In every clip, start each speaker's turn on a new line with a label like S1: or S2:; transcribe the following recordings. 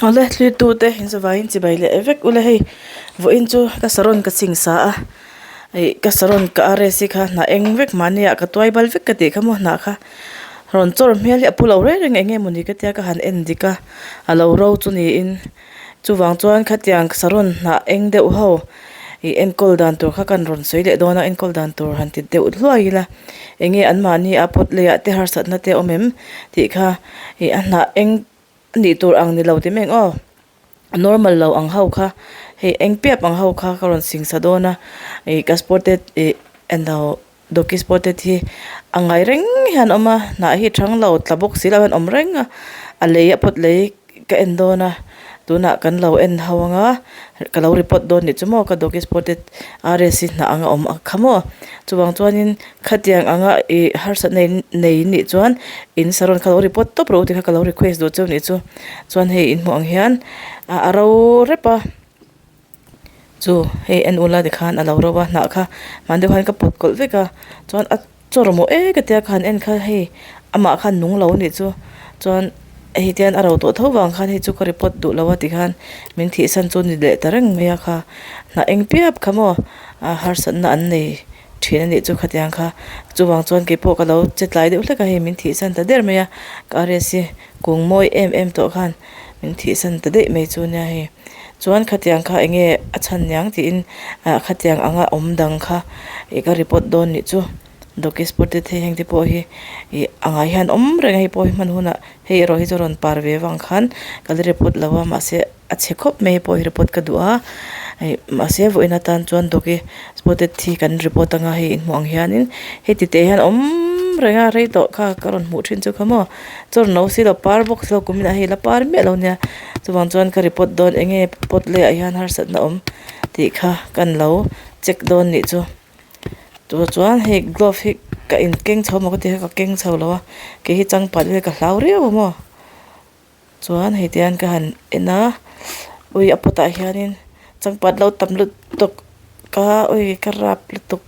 S1: Awle thlirtute inzavaiin chibai leh vek ula hei vawiin chu ka saron ka ching sa a ih ka saron ka aresi kha hnah eng vek mahni ah ka tuai bal vek ka tih kha maw hnah kha rawn chawr hmel hi a pu lo reng reng eng nge mawni ka tia ka han en dik a a lo ro chu niin chuvang chuan khatiang saron hnah eng deuh ho ih enkawl dan tur kha kan rawn sawi leh dawn a enkawl dan tur han ti deuh hluai ila eng nge anmahni a pawt lei ah te harsatna te a awm em tih kha ih a hnah eng. A nih tur ang ni lo ti mai ang aw a normal lo ang ho kha hei eng piap ang ho kha ka rawn sing sa dawn a ih ka spotted ih englo doggy spotted hi a ngai reng hian a awm a hnah hi a thang lo tla bawk si lo hian a awm reng a a lei a pawt lei ka en dawn a tunah kan lo en ho ang a ka lo report dawn nih chu maw ka doggy spotted r s hi hnah ang a awm ang kha maw chuvang chuanin Khatiang anga ih harsat nei nei nih chuan in saron kha lo report tawp rawh u tikha ka lo request duh cheu nih chu chuan hei in hmuh ang hian ah a ro rep a chu hei en ula tikhan a lo ro a hnah kha hman deuh khan ka pawt kawlh vek a chuan a chaw rawh maw e ka tia ka han en kha hei amah khan nung lo anih chu chuan hei tian a ro tawh tho vang khan hei chu ka report duh lo a tikhan min thih san chu ni leh ta reng mai a kha hnah eng piap kha maw ah harsatna an nei. Thian a nih chu khatiang kha chuvang chuan keipawh ka lo che tlai deuh hlek a hei min thihsan ta der mai a ka aresi kung mawi em em tawh khan min thihsan ta daih mai chu nia hei chuan khatiang kha eng nge a chhan niang tiin ah khatiang anga awm dang kha ih ka report dawn nih chu doggy spotted hei heng te pawh hi ih a ngai hian awm reng a hei pawh hi hman hunah hei erawh hi chu rawn par ve vang khan ka la report lo a mahse. A chhe khawp mai pawh hi report ka duh a hei mahse vawiin atan chuan doggy spotted hi kan report anga hei in hmuh ang hianin heti teh hian awm reng a rei tawh kha ka rawn hmuh thin chu kha maw chaw no si lo par bawk si lo kum inah hei la par miah lo nia chuvang chuan ka report dawn eng nge pot leh ah hian harsatna awm tih kha kan lo check dawn nih chu chu chuan hei glove hi ka in keng chho maw ka ti a ka keng chho lo a kei hi changpat vel ka hlau riau a maw. Chuan hei te hian ka han en a ui a pot ah hianin changpat lo tam lutuk a ui ka rap lutuk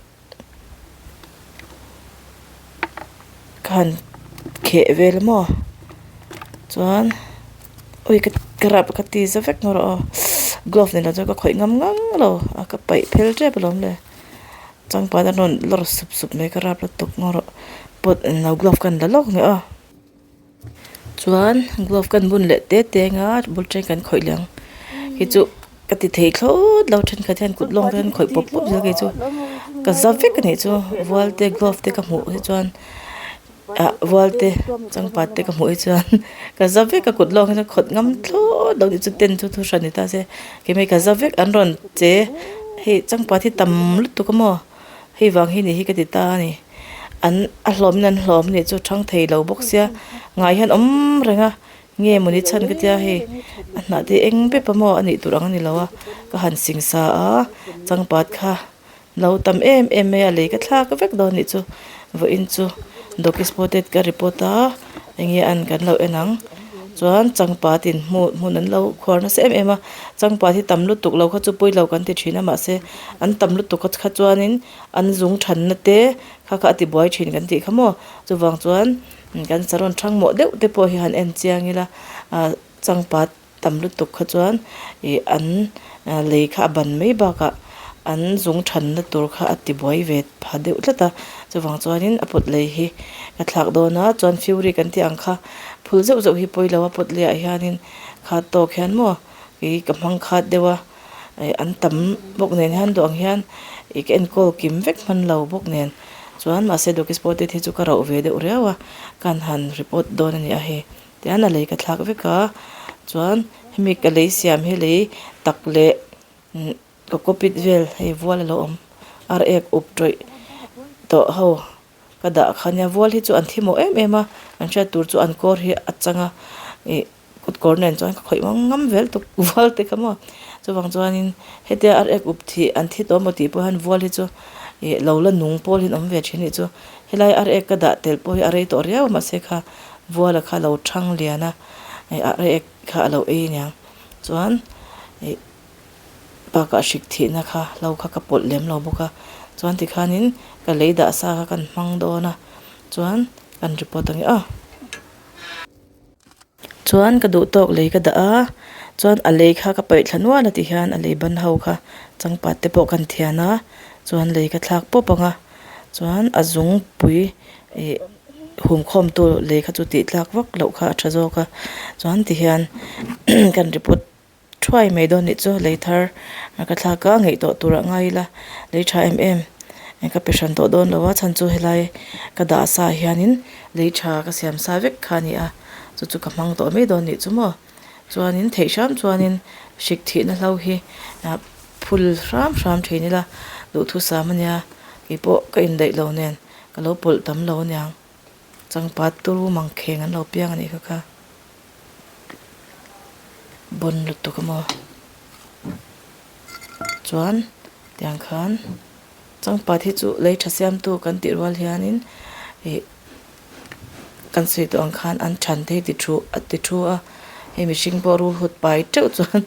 S1: ka han kheh vel maw chuan ui ka rap ka ti za vek maw rawh aw glove nen lo chuan ka khawih ngam ngang lo a ka paih phel tep alawm le changpat a rawn lawr sup sup mai ka rap lutuk maw rawh pot englo glove ka han la lawk ni aw. Chuan glove kan bun leh te te anga bul chen kan khawih leh ang hei chu ka ti thei thlawt lo thenkhat hian kut lawng te hian khawih pawp pawp zel kei chu ka za vek a nih chu vual te glove te ka hmuh hi chuan ah vual te changpat te ka hmuh hi chuan ka za vek a kut lawng hi chuan khawt ngam thlawt lo nih chu ten chu thu hran ni ta se keimah hi ka za vek an rawn che hei changpat hi tam lutuk a maw. Hei vang hi ni hi ka ti ta a ni. An a hlawmin an hlawm nih chu thang thei lo bawk sia ngai hian awm reng a nge mawni chhan ka tia hei a hnah te eng pep a maw a nih tur ang a ni lo a ka han sing sa a changpat kha lo tam em em mai a lei ka thlak vek dawn nih chu vawiin chu doggy spotted ka report a enge an kan lo en ang chuan changpat in hmuh hmun an lo khuar nasa em em a changpat hi tam lutuk lo kha chu pawi lo kan ti thin a mahse an tam lutuk kha chuanin an zung thanna te kha kha a ti buai thin kan tih kha maw chuvang chuan kan saron thang mawh deuh te pawh hi han en chiang ila ah changpat tam lutuk kha chuan ih an lei kha a ban mai bakah an zung thanna tur kha a ti buai ve pha deuh tlat a chuvang chuanin a pawt lei hi ka thlak dawn a chuan fury kan tih ang kha phul zeuh zeuh hi pawi lo a pawt lei ah hianin kha tawk hian maw ih ka hmang khat deuh a. ih an tam bawk nen hian duh ang hian ih ka enkawl kim vek hman lo bawk nen chuan mahse doggy spotted hi chu ka rauh ve deuh riau a kan han report dawn a ni a hei tihian a lei ka thlak vek a chuan hemi ka lei siam hi lei tak leh umm cocopeat vel hei vual a lo awm ar ek up tawih tawh ho ka dah kha nia vual hi chu an thi mawh em em a an hriat tur chu an kawr hi a chang a ih. Kut kawr nen chuan ka khawih ngam ngam vel tuk vual te kha maw chuvang chuanin hetia ar ek up thih an thi tawh maw tih pawh hian vual hi chu ih lo la nung pawl hi an awm ve thin nih chu helai ar ek ka dah tel pawh hi a rei tawh riau a mahse kha vuala kha a lo thang lian a ih ar ek kha a lo ei aniang chuan ih bakah hrik thihna kha lo kha ka pawlh lem lo bawk a chuan tikhanin ka lei dah sa kha kan hmang dawn a chuan kan report ang e aw. Chuan ka duh tawk lei ka dah a chuan a lei kha ka paih thla nual a ti hian a lei ban ho kha changpat te pawh kan thian a chuan lei ka thlak pawp ang a chuan a zungpui ih hum khawm tu lei kha chu tih tlak vak loh kha a tha zawk a chuan ti hian kan report. Thuai mai dawn nih chu lei thar a ka thlak a ngaih tawh tur ah ngai ila lei tha em em ka pe hran tawh dawn lo a chhan chu helai ka dah sa ah hianin lei tha ka siam sa vek kha a ni a chu chu ka hmang tawh mai dawn nih chu maw chuanin theih hram chuanin hrik thihna hlo hi ah phul hram hram thin ila duhthusam a nia keipawh ka indaih lo nen ka lo pawlh tam lo aniang changpat turu mangkheng an lo piang a nih kha kha. Bon lutuk a maw chuan tiang khan changpat hi chu lei tha siamtu kan tih rual hianin ih kan sawi tawh ang khan an than te hi ti thu a ti thu a hei mihring pawh rul hut pai teuh chuan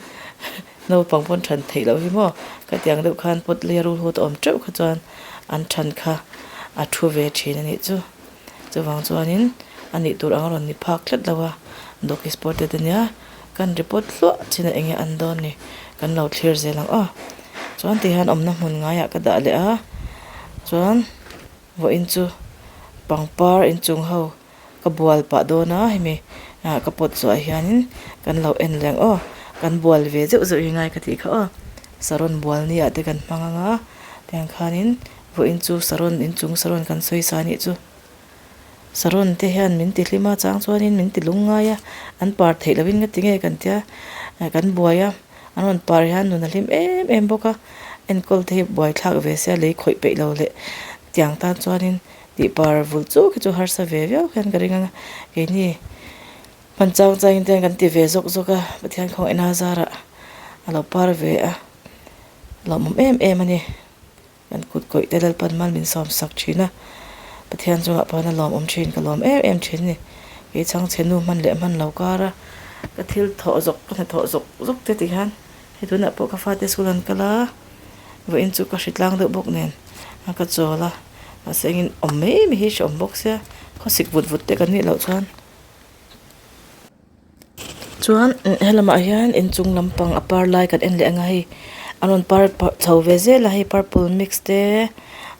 S1: naupang pawn than theih loh hi maw khatiang deuh khan pawt lei a rul hut a awm teuh kha chuan an than kha a thu ve thin a nih chu. Chuvang chuanin a nih tur ang a rawn ni phak tlat lo a, Dawki Spotted ania kan report hluah chin a enge an dawn ni kan lo thlir zel ang aw. Chuan ti hian awmna hmun ngaiah ka dah leh a, chuan vawiin chu pangpar inchung ho ka bual pah dawn a hemi ah ka pawt zuah hianin kan lo en leh ang aw, kan bual ve zeuh zeuh hi ngai ka tih kha aw, saron bual ni ah te kan hmang ang a tiang khanin. Vawiin chu saron inchung saron kan sawi sa anih chu. Saron te hian min ti hlim a chang chuanin min ti lung ngai a, an par theih lovin nga ti nge kan tia kan buai a, an rawn par hian nun a hlim em em bawk a, enkawl te hi buai thlak ve sia lei khawih peih lo leh tiang tan chuanin tih par vul chuk hi chu harsa ve viau hian ka ring ang a, keini hman chang changin te hian kan ti ve zawk zawk a, Pathian khawngaihna zarah a lo par ve a, lawmawm em em a ni. Kan kut kawih te Lalpan mal min sawm sak thin a, Pathian chungah pawh hian a lawmawm thin, ka lawm em em thin a ni. Kei chhangchhe nu hman leh hman lo kar a, ka thil thawh zawk, ka hnathawh zawk zawk te ti hian hei tunah pawh ka fate school an kal a, vawiin chu ka hritlang deuh bawk nen a ka chawl a, mahse engin awm mai mai hi hrehawm bawk sia, khawsik vut vut te kan nih loh chuan. Chuan helamah hian inchung lampang a par lai kan en leh ang a hei an rawn par chho ve zel a hei purple mix te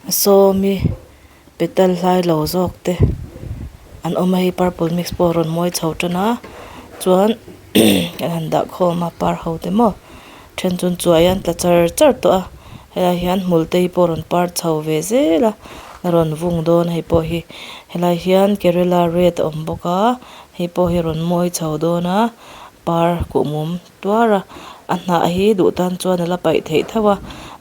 S1: a sawmi petal hlai lo zawk te an awm a hei purple mix pawh a rawn mawi chho tan a chuan kan han dah khawm a par ho te maw then chu an chuai a an tla char char tawh a helaiah hian hmul te hi pawh a rawn par chho ve zel a a rawn vung dawn hei pawh hi helaiah hian kerela red a awm bawk a. Hei pawh hi rawn mawi chho dawn a par kuhmum tuar a a hnah hi duh tan chuan a la paih theih tho a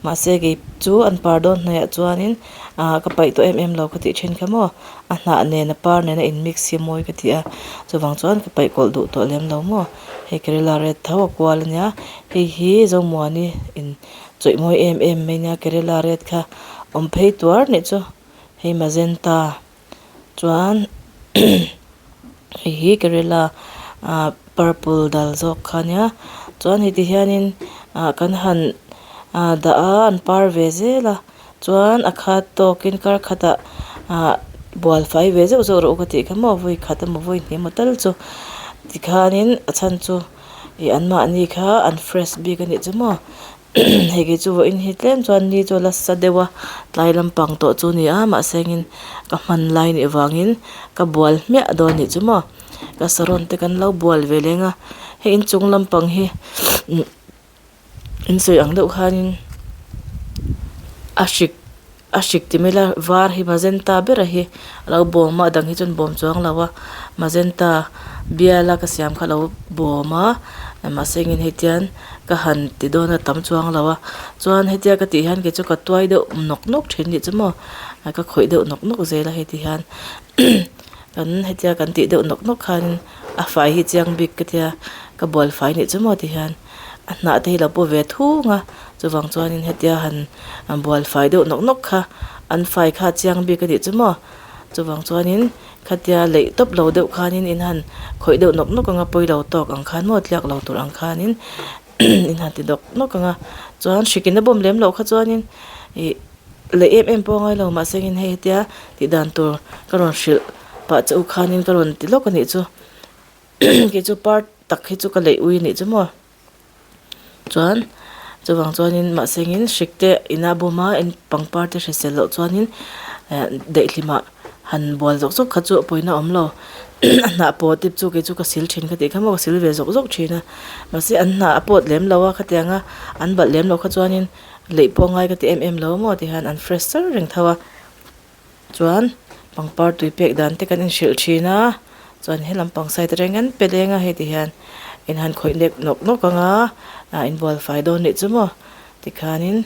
S1: mahse kei chu an par dawn hnuaiah chuanin ah ka paih tawh em em lo ka tih thin kha maw a hnah nen a par nen a in mix hi mawi ka ti a chuvang chuan ka paih kawlh duh tawh lem lo maw hei kerela red tho a kual a nia hei hi zomuani in chawih mawi em em mai nia kerela red kha awm phei tuar nih chu hei magenta. Chuan hei hi kerela ah purple dal zawk kha ania chuan heti hianin ah kan han ah dah a an par ve zel a chuan a khat tawkin kar khatah ah bual fai ve zeuh zeuh rawh u ka tih kha maw vawi khat emaw vawi hnih emaw tal chu tikhanin a chhan chu ih anmahni kha an fresh bik a nih chu maw. Hei kei chu vawiin hi tlem chuan ni chu a la sa deuh a tlai lampang tawh chu a ni a mahse engin ka hman lai nih vangin ka bual hmiah dawn anih chu maw ka saron te kan lo bual ve leng a hei inchung lampang hi in sawi ang deuh khanin a hrik a hrik ti mai ila var hi magenta ber a hi a lo bawm a a dang hi chuan bawm chuang lo a magenta bial a ka siam kha a lo bawm a mahse engin hei tian ka han ti dawn a tam chuang lo a chuan hetia ka tih hian kei chu ka tuai deuh nawk nawk thin anih chu maw ka khawih deuh nawk nawk zel a hei ti hian kan hetia kan tih deuh nawk nawk khan a fai hi chiang bik ka tia ka bual fai anih chu maw ti hian. A hnah te hi lo pu ve thung a chuvang chuanin hetia han bual fai deuh nawk nawk kha an fai kha a chiang bik a nih chu maw chuvang chuanin khatia leih tawp lo deuh khanin in han khawih deuh nawk nawk anga pawi lo tawk ang khan maw tliak lo tur ang khanin in han ti nawk nawk ang a chuan hrikin a bawm lem loh kha chuanin ih leih em em pawh a ngai lo mahse engin hei hetia tih dan tur ka rawn hrilh pah che u khanin ka rawn ti lawk a nih chu. Kei chu par tak hi chu ka leih ui anih chu maw chuan chuvang chuanin mahse engin hrik te ina bawm a in pangpar te hrisel loh chuanin eh daihlimah han bual zawk zawk kha chu a pawina a awm lo a hnah pawh te chu kei chu ka sil thin ka tih kha maw ka sil ve zawk zawk thin a mahse an hnah a pawt lem lo a khatiang a an balh lem loh kha chuanin leih pawh a ngai ka ti em em lo maw tihian an fresh sar reng tho a. Chuan pangpar tui pek dan te kan inhrilh thin a, chuan he lampang side atangin an pe leng a hei ti hian in han khawih nek nawk nawk ang a, ah inbual fai dawn nih chu maw tikhanin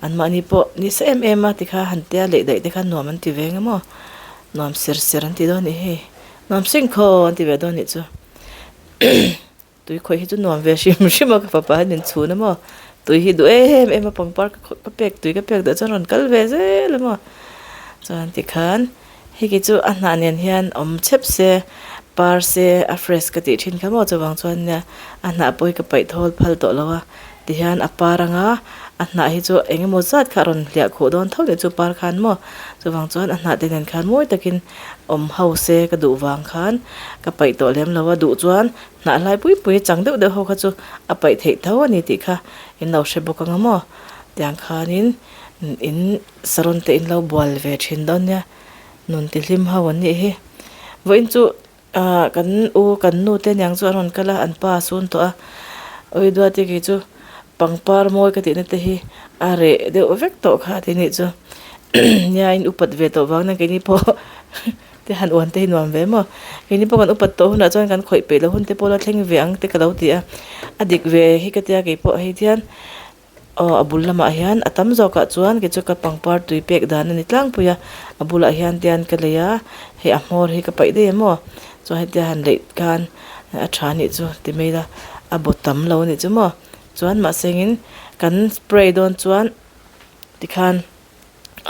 S1: anmahni pawh ni sa em em a tikha han tia leh daih te khan nuam an ti ve ang emaw nuam ser ser an ti dawn nih hei nuam sing khaw an ti ve dawn nih chu. Tui khawih hi chu nuam ve hrim hrim a ka fapa hian min chhun a maw tui hi duh em em a pangpar ka khawih ka pek tui ka pek duh chuan rawn kal ve zel a maw chuan tikhan hei ki chu a hnah nen hian awm chep se par se a fresh ka tih thin kha maw chuvang chuan nia a hnah pawh hi ka paih thawl phal tawh lo a tihian a par anga a hnah hi chu eng emaw zat kha a rawn hliah khuh dawn tho leh chu par khan maw chuvang chuan a hnah te nen khan mawi takin awm ho se ka duh vang khan ka paih tawh lem lo a duh chuan. Hnah hlai pui pui chang deuh deuh ho kha chu a paih theih tho a ni tih kha in lo hre bawk ang a maw tiang khanin in saron te in lo bual ve thin dawn nia nun ti hlim ho an nih hi vawiin chu ah kan u kan nu te niang chu an rawn kal a an pa a sun tawh a Uiduati kei chu pangpar mawi ka tihna te hi a reh deuh vek tawh kha a ti nih chu nia in upat ve tawh vang nen keini pawh. Te han uan te hi nuam ve maw? Keini pawh kan upat tawh hunah chuan kan khawih peih loh hun te pawh la thleng ve ang te ka lo ti a, a dik ve hi ka tia keipawh hei hian aw a bul lamah hian a tam zawkah chuan kei chu ka pangpar tui pek dan a ni tlangpui a, a bulah hian tian ka lei a, hei a hmawr hi ka paih daih em aw chuan hetia han leih khan a tha nih chu ti mai ila a baw tam lo a nih chu maw chuan mahse engin kan spray dawn chuan tikhan.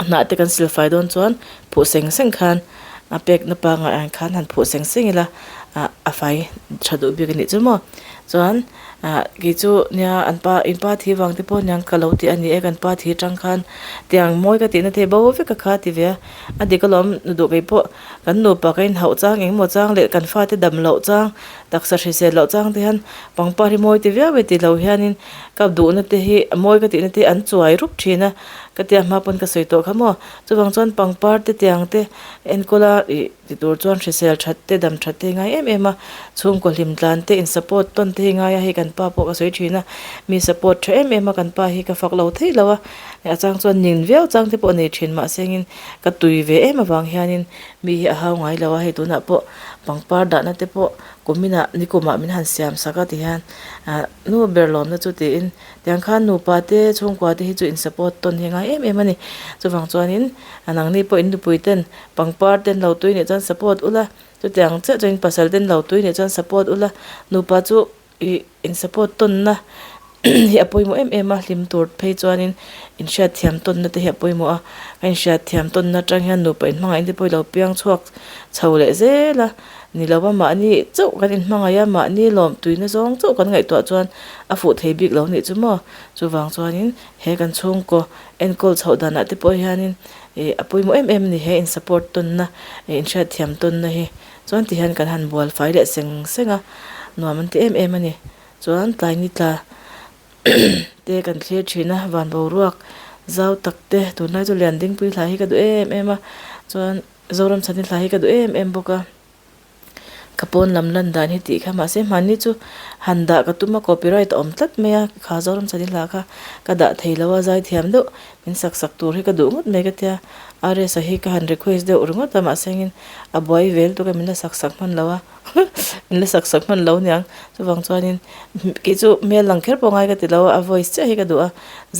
S1: A hnah te kan sil fai dawn chuan phuh seng seng khan a pek na pangai ang khan han phuh seng seng ila ah a fai tha duh bik a nih chu maw chuan ah kei chu nia an pa in pa thi vang te pawh aniang ka lo tih a ni e kan pa thi atang khan tiang mawi ka tihna te bo vek a kha ti ve a a dik alawm nu duh kei pawh kan nupa ka inhauh chang engemaw chang leh kan fate dam loh chang taksa hrisel loh chang te hian pangpar hi mawi ti viau e ti lo hianin ka duhna te hi a mawi ka tihna te hi an chuai rup thin a. Ka tia hma pawn ka sawi tawh kha maw? Chuvang chuan pangpar te tiang te enkawl a ih ti tur chuan hrisel that te dam that te hi ngai em em a, chhungkaw hlim tlan te in support tawn te hi ngai a, hei kan pa pawh ka sawi thin a, mi support tha em em a kan pa hi ka fak lo theih lo a, a chang chuan nin viau chang te pawh a nei thin mahse engin ka tui ve em avang hianin mi hi a hau ngai lo a, hei tunah pawh pangpar dahna te pawh kuminah nikumah min han siam sak a ti hian ah nu ber lawmna chu tiin. Tiang khan nupa te chhungkua te hi chu in support tawn hi a ngai em em a ni. Chuvang chuanin nangni pawh in nupui ten pangpar ten lo tui nih chuan support ula, chutiang chiah chuan in pasal ten lo tui nih chuan support ula, nupa chu ih in support tawnna hi a pawimawh em em a, hlim tur phei chuanin in hriatthiam tawnna te hi a pawimawh a, a in hriatthiam tawnna atang hian nupa in hmangaih te pawh i lo piang chhuak chho leh zel a. Ni lo va mahni chauh kan inhmangaih a, mahni lawm tuina zawng chauh kan ngaihtuah chuan a fuh thei bik lo nih chu maw? Chuvang chuanin he kan chhungkaw enkawl chhoh danah te pawh hianin ih a pawimawh em em a ni he in support tawnna ih inhriatthiam tawnna hi chuan ti hian kan han bual fai leh seng seng a, nuam an ti em em a ni. Chuan tlai ni tla te kan thlir thin a, van boruak zau tak te tunlai chu Liandingpui hla hi ka duh em em a, chuan. Zoram chhan hi hla hi ka duh em em bawk a, ka pawn lam lan dan hi tih kha mahse hmanni chu han dah ka tum a copyright a awm tlat mai a, kha Zoram chhan hi hla kha ka dah thei lo a zaithiam deuh min sak sak tur hi ka duh ngawt mai ka tia RS a hi ka han request deuh ringawt a mahse engin a buai vel tuk a min la sak sak hman lo a min la sak sak hman lo aniang chuvang chuanin kei chu hmel lang kher pawh ngai ka ti lo a a voice chiah hi ka duh a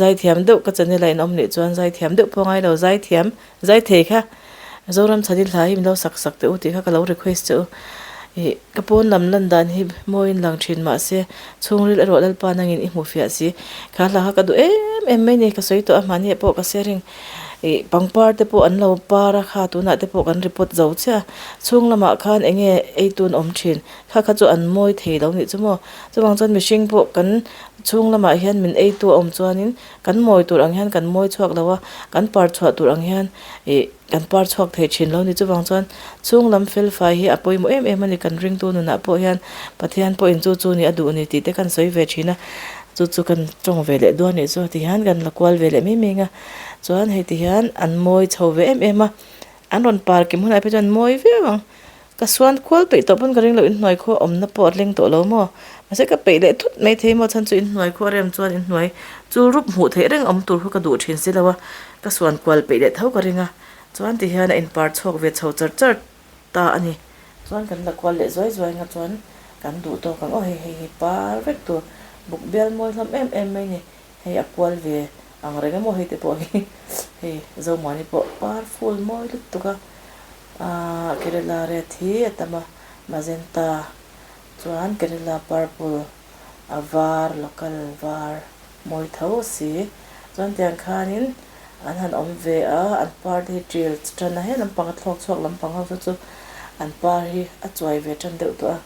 S1: zaithiam deuh ka channel ah in awm nih chuan zaithiam deuh pawh ngai lo zaithiam. Zai thei kha Zoram chhan i hla hi min lo sak sak teh u tih kha ka lo request che u. Ih ka pawn lam lan dan hi mawiin lang thin mahse chhungril erawh Lalpa nangin i hmu fiah si. Kha hla kha ka duh em em mai ni ka sawi tawh a hmahni ah pawh ka sharing. Ih pangpar te pawh an lo par a kha tunah te pawh kan report zo chiah a chhung lamah khan eng nge ei tun awm thin kha kha chu an mawi thei lo nih chu maw chuvang chuan mihring pawh kan chhung lamah hian min ei tu a awm chuanin kan mawi tur ang hian kan mawi chhuak lo a kan par chhuah tur ang hian ih kan par chhuak thei thin lo ni chuvang chuan chhung lam fel fai hi a pawimawh em em a ni kan ringtu nunah pawh hian Pathian pawhin chu chu nih a duh ni tih te kan sawi ve thin a chu chu kan tawng ve leh duah nih chu tihian kan la kual ve leh mai mai ang a. Chuan hei ti hian an mawi chho ve em em a, an rawn par kim hunah phei chuan an mawi viau ang. Ka suan kual peih tawh pawn ka ring lo, inhnuai khaw awmna pawh a thleng tawh lo maw? Mahse ka peih leh thut mai thei maw chhan chu inhnuai khaw a rem chuan inhnuai chul rup hmuh theih reng awm tur kha ka duh thin si lo a, ka suan kual peih leh tho ka ring a. Chuan ti hian a inpar chhuak ve chho char char ta a ni. Chuan kan la kual leh zuai zuai nga chuan kan duh tawk ang aw hei hei hi par vek tur buk bial mawi hlawm em em mai ni. Hei a kual ve ang reng emaw hei te pawh hi hei Zomuani pawh par full mawi lutuk a ahh Kerala red hi a tam a magenta chuan Kerala purple a var local var mawi tho si chuan tiang khanin an han awm ve a an par te hi ṭil ṭan a he lampang a thlawk chhuak lampang ho chu chu an par hi a chuai ve ṭan deuh tawh a.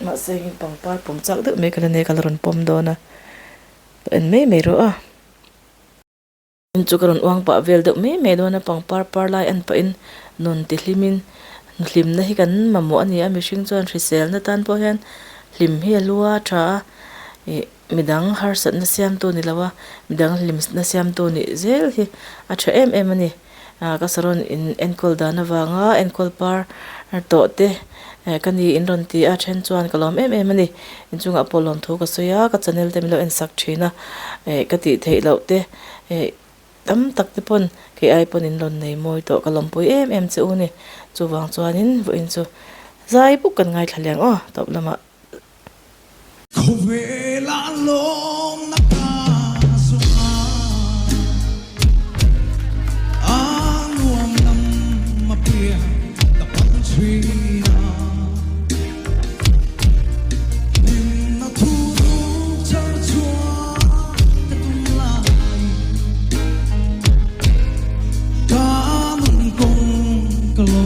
S1: Mahse heng pangpar pawm chak deuh mai ka la nei a ka la rawn pawm dawn a ka en mai mai rawh a in chu ka rawn uang pah vel deuh mai mai dawn a pangpar par lai en pahin nun ti hlimin hlimna hi kan mamawh a ni a mihring chuan hriselna tan pawh hian hlim hi a lu a tha a ih midang harsatna siamtu ni lo a midang hlimna siamtu nih zel hi a tha em em a ni. Ah ka saron in enkawl dan avanga enkawl par tawh te eh ka ni in rawn ti a then chuan ka lawm em em a ni inchungah pawh lawmthu ka sawi a ka channel te min lo en sak thin a eh ka tih theih loh te eh tam tak te pawn kei ai pawn in rawn nei mawi tawh ka lawmpui em em che u ni chuvang chuanin vawiin chu zai bawk kan ngaithla leng aw tawp lamah.
S2: Khawvelah lawmna ka zawng a, a nuam lam a piang ka pan thin a. Hlimna thu ruk char chhuah ka tum lai, ka nun kawng ka lo.